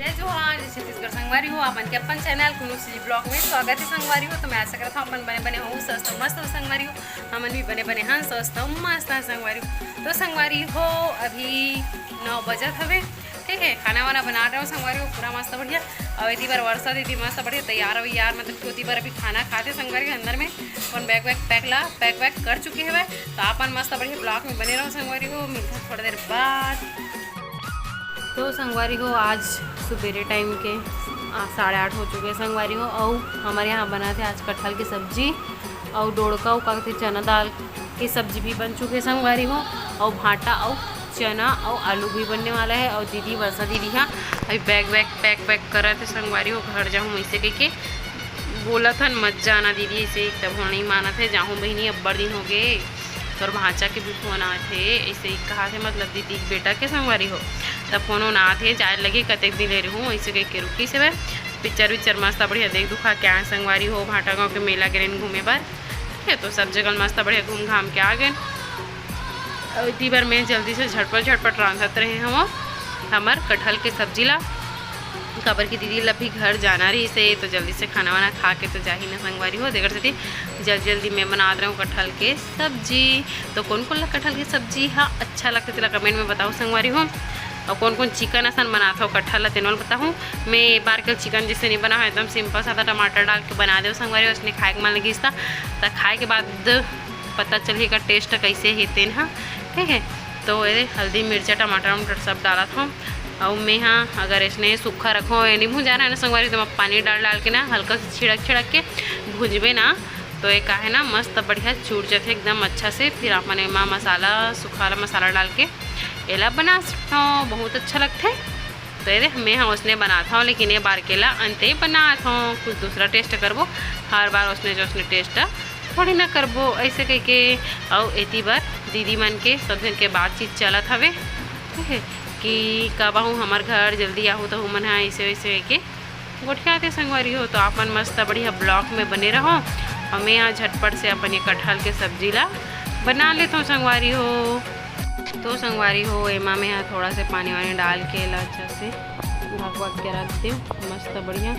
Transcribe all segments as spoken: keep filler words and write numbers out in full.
जय जोहार, जय छत्तीसगढ़ संगवारी हो, आपन के अपन चैनल कुनु श्री ब्लॉग में स्वागत है संगवारी हो। तो मैं आशा करत हूँ अपन बने बने हो, स्वस्थ मस्त हो संगवारी हो। हमन भी बने बने हन, स्वस्थ मस्त हन संगवारी हो। तो संगवारी हो, अभी नौ बजत हवे, ठीक है, खाना वाना बना रहे हो संगवारी हो, पूरा मस्त बढ़िया। और इतनी बार वर्षा दीदी मस्त बढ़िया तैयार हो यार, मतलब खुद ही बार अभी खाना खाते संगवारी हो अंदर में अपन बैग वैग पैक ला पैक वैक कर चुके हवे। तो आपन मस्त बढ़िया ब्लॉग में बने रहो संगवारी हो, मिलते हैं थोड़ा देर बाद। तो संगवारी हो, आज सुबेरे टाइम के आ, साढ़े आठ हो चुके हैं संगवारी हो। और हमारे यहाँ बना थे आज कटहल की सब्जी और डोड़का, का कहते चना दाल की सब्जी भी बन चुके हैं संगवारी हो। और भाटा और चना और आलू भी बनने वाला है। और दीदी, वर्षा दीदी हा अभी बैग वैग पैक वैक करत है संगवारी हो, घर जाहूँ ऐसे कह के बोलत हन, मत जाना दीदी, ऐसे ही तब हो नहीं मानत है, जाहूँ बहिनी, अब्बड़ दिन हो गए, तोर भांचा के भी फोन आत हे, ऐसे ही कहा थे, मतलब दीदी के बेटा के संगवारी हो, तब फोन वोन आत हे, जाए लगे कतेक दिन ले रहूँ, ऐसे कह के रुकी से पिक्चर विक्चर मस्त बढ़िया देख दुखा के आए संगवारी हो, भाटा गाँव के मेला गे रहेन घूमे बर, ठीक है, तो सब जगह मस्त बढ़िया घूम घाम के आ गए। अउ इतनी बार मैं जल्दी से झटपट झटपट रांधत रहे हूँ हमर कटहल के सब्जी ला, काबर कि दीदी ला भी घर जाना रहिस हे, तो जल्दी से खाना वाना खा के तो जाही ना संगवारी हो। तेकर सेती जल्दी जल्दी मैं बनात रहूँ कटहल के सब्जी। तो कौन कौन ला कटहल के सब्जी हा अच्छा लगथे, तेला कमेंट में बताओ संगवारी हो। और कौन कौन चिकन असन बनात हो कटहल ला, तेनो ला बताहूँ। मैं ए बार के चिकन जैसे नहीं बना हो, एकदम सिंपल सादा टमाटर डाल के बना देव संगवारी हो। उसने खाए के मन लगिस ता, त खाए के बाद पता चलही का टेस्ट कैसे हे तेन ह, ठीक है। तो ये हल्दी, मिर्चा, टमाटर उमाटर सब डालत हूँ। और मैं हाँ अगर इसने सूखा रखो, ये नहीं भुंजाना है ना संगवारी, तो मैं पानी डाल डाल के ना हल्का से छिड़क छिड़क के भुंजबे ना, तो ये का है ना मस्त बढ़िया चूर जाथे एकदम अच्छा से। फिर आप मन एमा मसाला, सूखा वाला मसाला डाल के एला बना सकते हो, बहुत अच्छा लगथे। तो ये देख, मैं हाँ उसने बनात हूँ, लेकिन ये बार के ला अंते बनात हूँ, कुछ दूसरा टेस्ट करबो। हर बार उसने जो उसने टेस्ट थोड़ी ना करबो ऐसे कह के। और एती बार दीदी मन के सब जन के बातचीत चलत हवे, ठीक है, कि कब आहू हमर घर, जल्दी आहू तो हमन हा ऐसे वैसे कह के गोठियाथे संगवारी हो। तो आप मन मस्त बढ़िया ब्लॉग में बने रहो और मैं यहाँ झटपट से अपन ये कटहल के सब्जी ला बना लेता हूँ संगवारी हो। तो संगवारी हो, एमा में यहाँ थोड़ा से पानी वानी डाल के एला अच्छा से ढक वक के रख दे, मस्त बढ़िया।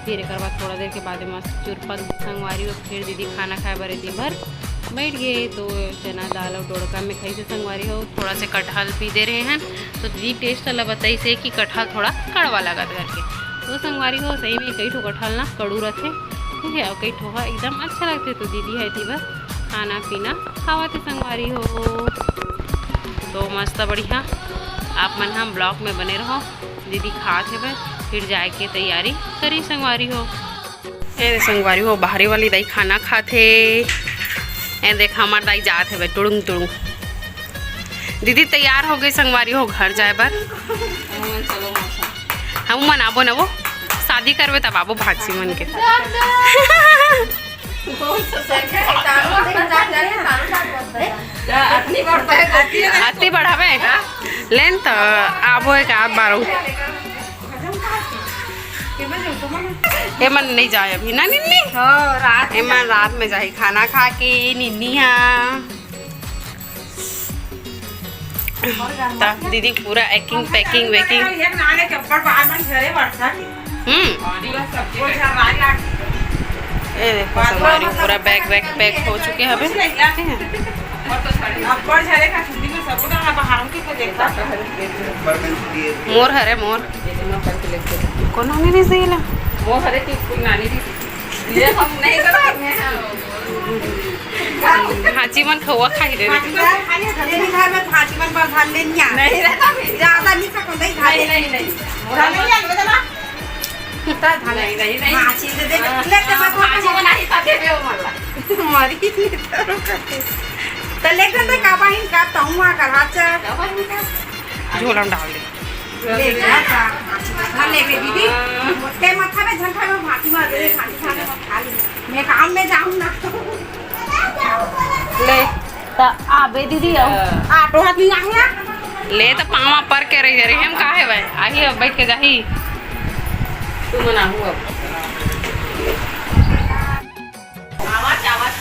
फिर एक बाद थोड़ा देर के बाद मस्त चुरपक संगवारी हो। फिर दीदी खाना खाए बर एती भर बैठ गए। तो चना दाल और डोड़का में खाई से संगवारी हो, थोड़ा से कटहल भी दे रहे हैं। तो दीदी टेस्ट वाला बताई से कि कटहल थोड़ा कड़वा लगा करके। तो संगवारी हो, सही में कई ठो कटहल ना कड़ू रहते, ठीक है, और कई ठो हा एकदम अच्छा लगते। तो दीदी है एती भर खाना पीना खावत हे संगवारी हो। तो मस्त बढ़िया आप मन हम ब्लॉग में बने रहो। दीदी खात हे भाई, फिर जाए के तैयारी करी संगवारी हो। ए दे संगवारी हो, बाहरी वाली दाई खाना खात हे। ए देख हमार दाई जात हे भाई टुड़ुंग टुड़ुंग। दीदी तैयार हो गई संगवारी हो घर जाए बर। हम मन आबो न वो शादी करबे तब आबो भांची मन के। अति बढ़ावे का लेन त आबो एक आध बार। एमन नहीं जाए अभी ना निन्नी। हाँ, रात एमन रात में जाही खाना खा के निन्नी हा। ता दीदी पूरा एकिंग पैकिंग वेकिंग। हम्म। ये देखो संगवारी पूरा बैग वैग पैक हो चुके हवे। मोर हरे मोर। कोनो नहीं दे सही ला। मोर हरे की कोई नानी दी। ये हम नहीं करते हैं। भांची मन खौवा खाही दे दे। घर में भांची मन पर धान लेनिया। नहीं रहता भी। ज्यादा नहीं सकता नहीं धान नहीं, नहीं, नहीं। नहीं, नहीं, नहीं। भांची दे दे। हाँ। ले के बस भांची बनाई था दे दे मला। मरी नहीं तो रुकते। तो लेके तो का बहिन का तहुआ कर हाथ से। झोला में डाल दे। ले जा, जा, हाँ, ले बे दीदी। ते मत खाबे, झन खाबे, भांची मार दे, भांची खा ले, मत खा ले। मैं काम में जाऊँ ना। ले, त आबे दीदी, आओ। ऑटो हाथ नहीं आया। ले त पावा पर के रही, रही हम काहे भाई? आही अब बैठ के जाही। तू मना हूँ अब। आवाज, आवाज।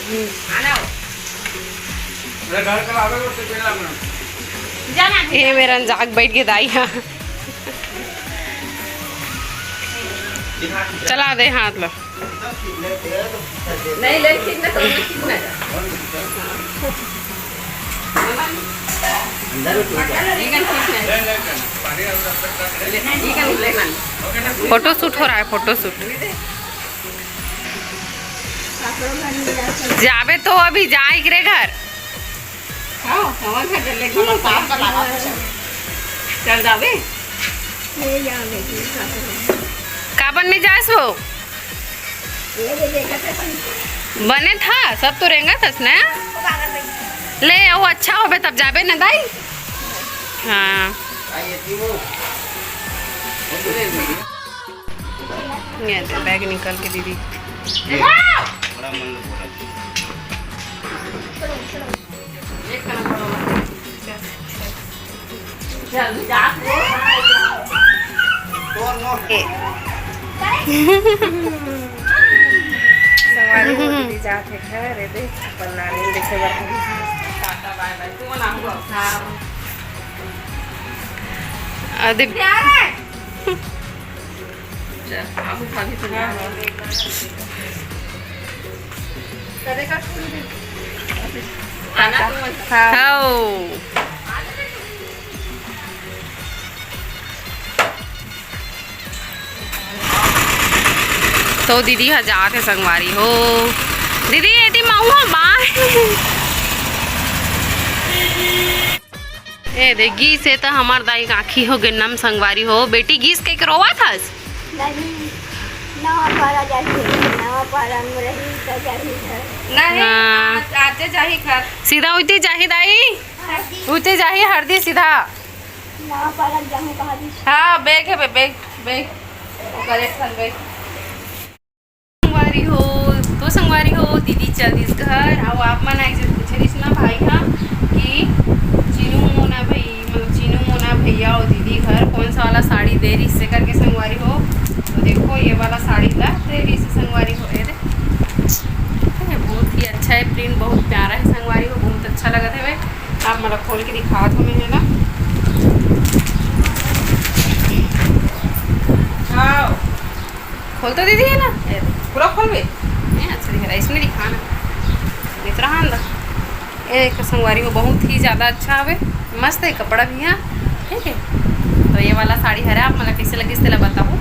हम्म। आना हो। अरे घर का आवे वो से पहला बना। ए मेरन जाग बैठ के दाई हा। चला दे हाथ ला। नहीं, ले, ठीक ना, तो ठीक ना। फोटो शूट हो रहा है, फोटो शूट। जाबे तो अभी जाए रे घर। हाँ, हमारे घर जल्दी बोलो, साफ बना रहा है। चल जाबे। ले जाओ बेटी, साफ बना। काबर नहीं जास वो? ये दे दे, कते सुन। बने था, सब तो रेंगा थस ना। ले, वो अच्छा होबे तब जाबे ना दाई। हाँ। ये दे, बैग निकाल के दीदी। संगवारी हो, दीदी जात हे घर, ए दे, अपन नानी देखे बर। टाटा बाय बाय। तू ना हुआ। हाँ। अदे। चल, अब उठा भी तो। हाँ, हाँ। करे का फूल भी। खाना तो मत। हाँ। खाओ। तो दीदी ह जात हे संगवारी हो। दीदी, एती महू ह बाय। ए दे, गीस हे त हमर दाई के आँखी हो गे नम संगवारी हो। बेटी, गीस कहिके रोवत हस? नहीं, नवा पारा जाही, नवा पारा में रही त जाही घर। नहीं, हाँ। आज, आजे जाही घर। सीधा उइती जाही दाई? हरदी। उइती जाही हरदी सीधा। नवा पारा जाहूँ कहा दी। हाँ, बैग हे बे, बैग, बैग। ओकर एक ठन बैग। संगवारी हो, तो संगवारी हो, दीदी चल दिस घर। अउ आप मन एक झन पूछे रिहिस ना भाई हा कि चीनू मोना भाई, मतलब चीनू मोना भैया अउ दीदी घर कौन सा वाला साड़ी दे रिहिस से करके संगवारी हो। तो देखो ये वाला साड़ी ला दे रिहिस संगवारी हो, ये दे। ये बहुत ही अच्छा है, प्रिंट बहुत प्यारा है संगवारी हो, बहुत अच्छा लगत हवे। आप मन ला खोल के दिखात हूँ मैं, है ना। हाँ। खोल तो दीदी, है ना? ये दे। पूरा खोलबे? नहीं, अच्छा दिख रहा है, इसमें दिखा ना। इतना हाँ अंदर। ये एक संगवारी हो, बहुत ही ज़्यादा अच्छा हवे, मस्त है कपड़ा भी, हाँ, ठीक है। तो ये वाला साड़ी हरे, आप मन ला कैसे लगिस तेला बताओ।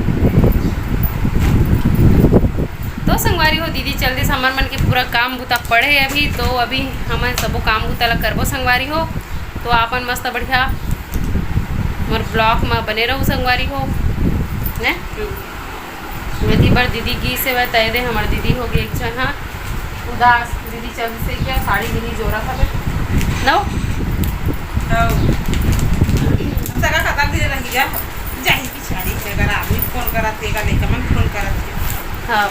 तो संगवारी हो, दीदी चल दिस, हमर मन के पूरा काम बुता पड़े हे अभी, तो अभी हमन सबो काम बुता ला करबो संगवारी हो। तो आपन मस्त बढ़िया मोर ब्लॉग में बने रहू संगवारी हो, ने? एती बर दीदी गीस हे, तय दे हमर दीदी हो गे एक झन हा उदास। दीदी चल से क्या साड़ी दीदी जोरा था बे? नो? हाँ। सगा खतम धीरे रह गया। जाही पिछाड़ी से अगर आदमी फोन करत हे, का लेकर मन फोन करत हे। हाँ।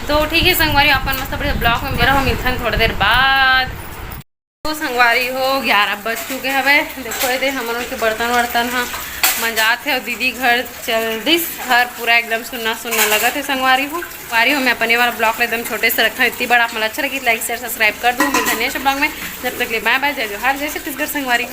तो ठीक है संगवारी, अपन मस्त बढ़िया ब्लॉग में मेरा हम मिलथन थोड़ा देर बाद। तो संगवारी हो, ग्यारह बज चुके हवे। देखो ये दे हमन के बर्तन वर्तन ह मंजात हे अउ दीदी घर चल दिस। घर पूरा एकदम सुन्ना सुन्ना लगत हे संगवारी हो। संगवारी हो, मैं अपने वाला ब्लॉग में एकदम छोटे से रखा हूँ, इतनी बड़ा। आप मन अच्छा लगी, लाइक शेयर सब्सक्राइब कर दो। मिलते हैं नेक्स्ट ब्लॉग में, जब तक ले बाय बाय, जय जोहार, जय छत्तीसगढ़ संगवारी हो।